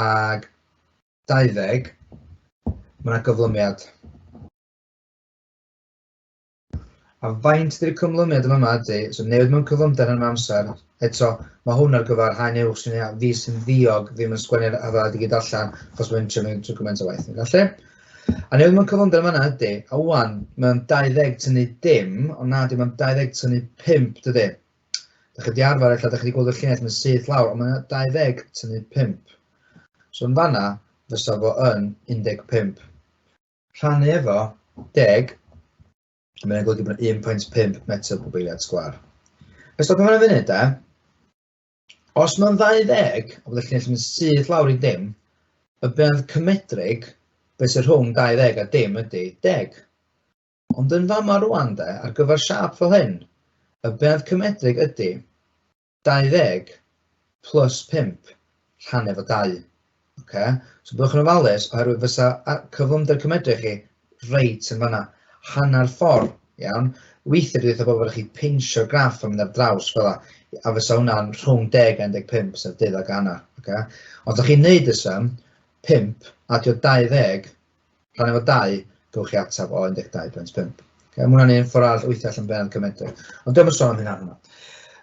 ag 20, mae yna gyflymiad. A faint ydy'r cyflymiad yma ydy, so newid mewn cyflymder yn amser, eto, mae hwn ar gyfer haen uwch sy'n fi sy'n ddiog ddim yn sgwennu'r addad i gyd allan, achos mae'n trio mynd trwy gymaint o waith. Felly, a newid mewn cyflymder yma ydy, a wan, mae'n 20 tynnu dim, ond na, dim ond 20 tynnu 5, dydy. Da chi wedi arfer, ella, da chi wedi gweld y llinell yn syth lawr, ond mae'n 20 tynnu 5. So yn fanna, fysa fo yn 15. Rhannu efo 10, mae'n golygu bod 1.5 metr pob eiliad sgwâr. Felly, stopio hwnna funud de. Os mae'n 20, a bod y llinell yn syth lawr i dim, y bydd cymedrig, beth sy'n rhwng 20 a dim ydy 10. Ond yn fama rwan de, ar gyfer siâp fel hyn, y bydd cymedrig ydy 20 plus 5 rhan efo 2. Okay? So byddwch yn ofalus oherwydd fysa cyflymder cymedrig chi reit yn fanna, hanner ffordd, iawn. Weithiau dwi dweud bod chi pinsio'r graff yn mynd ar draws fel a, a fysa hwnna'n rhwng 10 a 15, sef 12 a hanner. Okay? Ond os chi'n neud y sum, 5 adio 20 rhan efo 2, gewch chi ateb o 12.5. Okay, mae hwnna'n un ffordd arall weithio allan bennod cymedrig. Ond dwi'n sôn am hynna hwnna.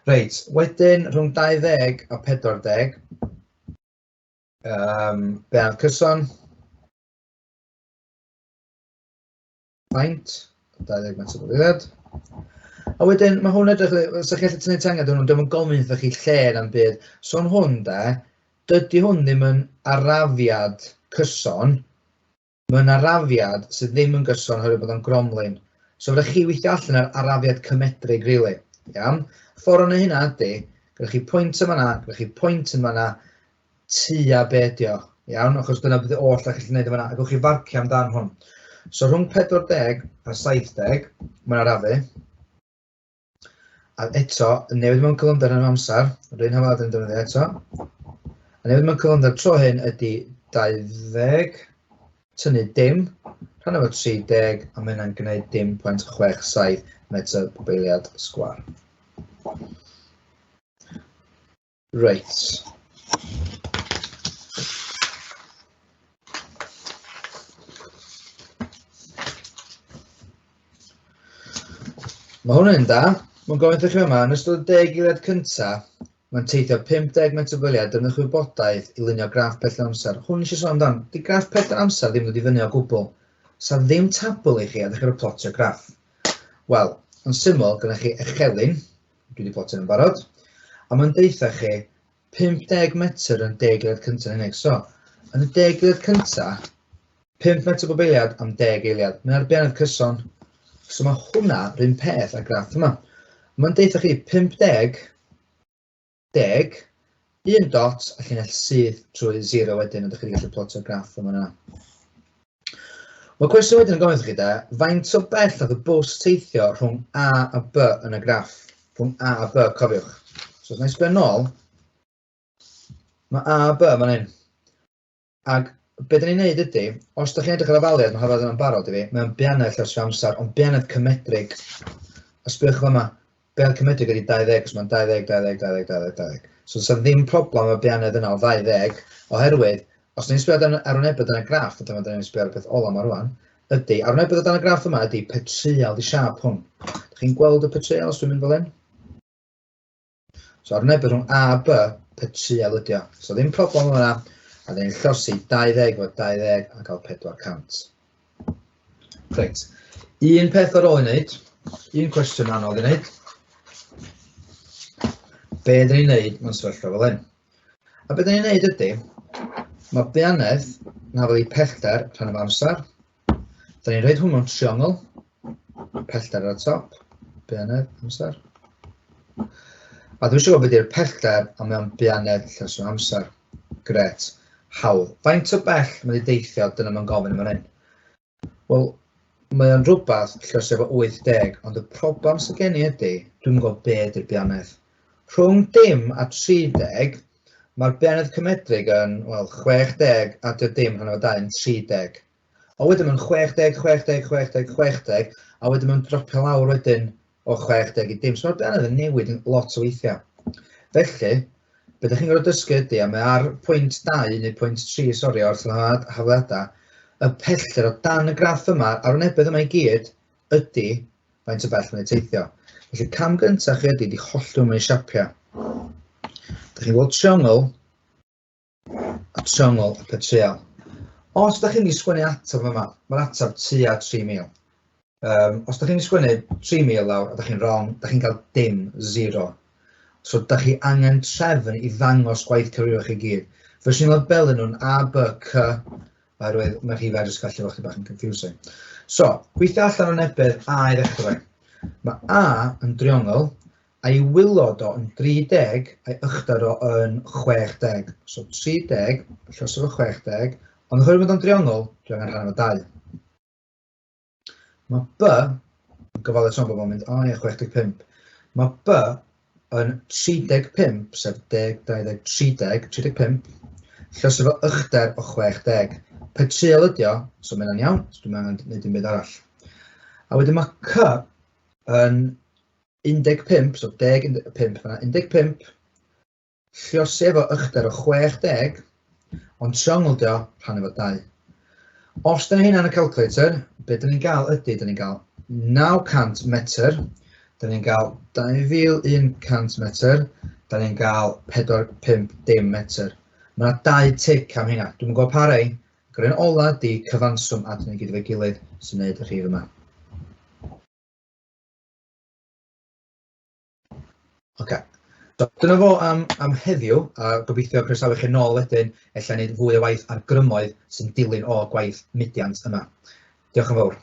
Reit, wedyn rhwng 20 a 40, bennod cyson, faint, 20 metr o eiliad. A wedyn, mae hwn edrych, os ydych chi'n gallu tynnu tangent hwnnw, dwi'n gofyn wrthoch chi lle na'n byd. So yn hwn de, dydy hwn ddim yn arafiad cyson, mae'n arafiad sydd ddim yn gyson oherwydd bod o'n gromlin. So fydda chi weithio allan ar arafiad cymedrig, really. Iawn? Ffordd o'n hynna ydy, gyda chi pwynt yn fanna, gyda chi pwynt yn fanna, tua be ydi o. Iawn? Achos dyna bydd oll ydych chi'n gwneud yn fanna, a gewch chi farcio amdan hwn. So rhwng 40 a 70, mae'n arafu. A eto, yn newid mewn cyflymder yn amser, yr un hafaliad yn defnyddio eto. A newid mewn cyflymder tro hyn ydy 20, tynnu dim, rhan efo 30, a mae hynna'n gwneud dim 0.67 metr pob eiliad sgwâr. Reit. Mae hwn yn da. Mae'n gofyn wrthych chi yma, yn ystod y 10 eiliad cyntaf, mae'n teithio 50 metr bob eiliad, defnyddiwch wybodaeth i lunio graff pellter amser. Hwn eisiau sôn amdan, di graff pellter amser ddim dod i fyny o gwbl. Sa ddim tabl i chi a ddechrau plotio graff. Wel, yn syml, gyda chi echelin, dwi wedi plotio yn barod, a mae'n deutha chi 50 metr yn 10 eiliad cyntaf yn unig. So, yn y 10 eiliad cyntaf, 5 metr bob eiliad am 10 eiliad. Mae'n arbennig cyson. So mae hwnna rhywun peth â graff yma. Mae'n deutha chi 50, 10, un dot a llinell syth trwy 0 wedyn, ydych chi wedi gallu plotio'r graff yma yna. Mae cwestiwn wedyn yn gofyn chi de, faint o bell nath y bws teithio rhwng A a B yn y graff? Rhwng A a B, cofiwch. So, os na i sbio nôl, mae A a B fan hyn. Ac be da ni'n neud ydy, os da chi'n edrych ar afaliad, mae hafaliad yna'n barod i fi, mae'n bianedd llosgi amser, ond bianedd cymedrig. A sbiwch fama, bianedd cymedrig ydy 20, os mae'n 20, 20, 20, 20, 20. So, does ddim problem efo bianedd yna o 20, oherwydd, os ni'n sbio ar arwynebedd yn y graff, a dyma da ni'n sbio ar y peth ola yma rwan, ydy, arwynebedd o dan y graff yma ydy petryal di siâp hwn. Dych chi'n gweld y petryal os dwi'n mynd fel hyn? So arwynebedd rhwng A a B, petryal ydy o. So ddim problem yna, a dyn ni'n llosi 20 efo 20 a cael 400. Reit, un peth ar ôl i wneud, un cwestiwn anodd i wneud. Be dyn ni'n wneud mewn sefyllfa fel hyn? A be dyn ni'n wneud ydy, mae buanedd yn hafal i pellter rhan o amser. Dyn ni'n rhaid hwn mewn triongl, pellter ar y top, buanedd, amser. A dwi eisiau gwybod beth yw'r pellter, a mae o'n buanedd lles o amser. Gret. Hawdd. Faint o bell mae wedi deithio, dyna mae'n gofyn yn fan hyn. Wel, mae o'n rhywbeth lles efo 80, ond y problem sydd gen i ydy, dwi'n gwybod be ydy'r buanedd. Rhwng dim a 30, mae'r buanedd cymedrig yn, wel, 60 a dim rhan o 2 yn 30. A wedyn mae'n 60, 60, 60, 60, a wedyn mae'n dropio lawr wedyn o 60 i dim. So mae'r buanedd yn newid yn lot o weithiau. Felly, be ydych chi'n gorfod dysgu ydy, a mae ar pwynt 2 neu pwynt 3, sori, o'r hafaliadau, y pellter o dan y graff yma, arwynebedd yma i gyd, ydy faint o bell mae'n teithio. Felly, cam gyntaf chi ydy, di hollwng mewn siapiau. Dych chi'n gweld triongl, a triongl a petryal. Os ydych chi'n mynd i sgwennu ateb yma, mae'r ateb tua 3,000. Os ydych chi'n mynd i sgwennu 3,000 lawr a ydych chi'n wrong, ydych chi'n cael dim, 0. So ydych chi angen trefn i ddangos gwaith cyfrifo chi gyd. Fyswn i'n labelu nhw'n A, B, C, oherwydd mae'r rhifau jyst gallu fod bach yn confusing. So, gweithio allan o'n ebedd A i ddechrau. Mae A yn driongl, a'i wylod o yn 30, a'i uchder o yn 60. So 30, llos efo 60, ond oherwydd bod o'n driongl, dwi angen rhan efo 2. Mae B, yn gofalus o'n bobl yn mynd, o ie, 65. Mae B yn 35, sef 10, 20, 30, 35, llos efo uchder o 60. Petryal ydi o, so mae hynna'n iawn, so dwi'n angen gwneud dim byd arall. A wedyn mae C yn 15, so 10, 15, fan'na, 15, lluosi efo uchder o 60, ond triongl dio, rhan efo 2. Os da ni hynna yn y calculator, be da ni'n gael ydy, da ni'n gael 900 metr, da ni'n gael 2100 metr, da ni'n gael 450 metr. Mae yna dau tic am hynna. Dwi'n gwybod pa rei. Ac yr un ola ydy cyfanswm a dyn ni gyd efo'i gilydd sy'n gwneud y rhif yma. Oce. So, dyna fo am, am heddiw, a gobeithio croesawu chi nôl wedyn, ella wneud fwy o waith ar grymoedd sy'n dilyn o gwaith mudiant yma. Diolch yn fawr.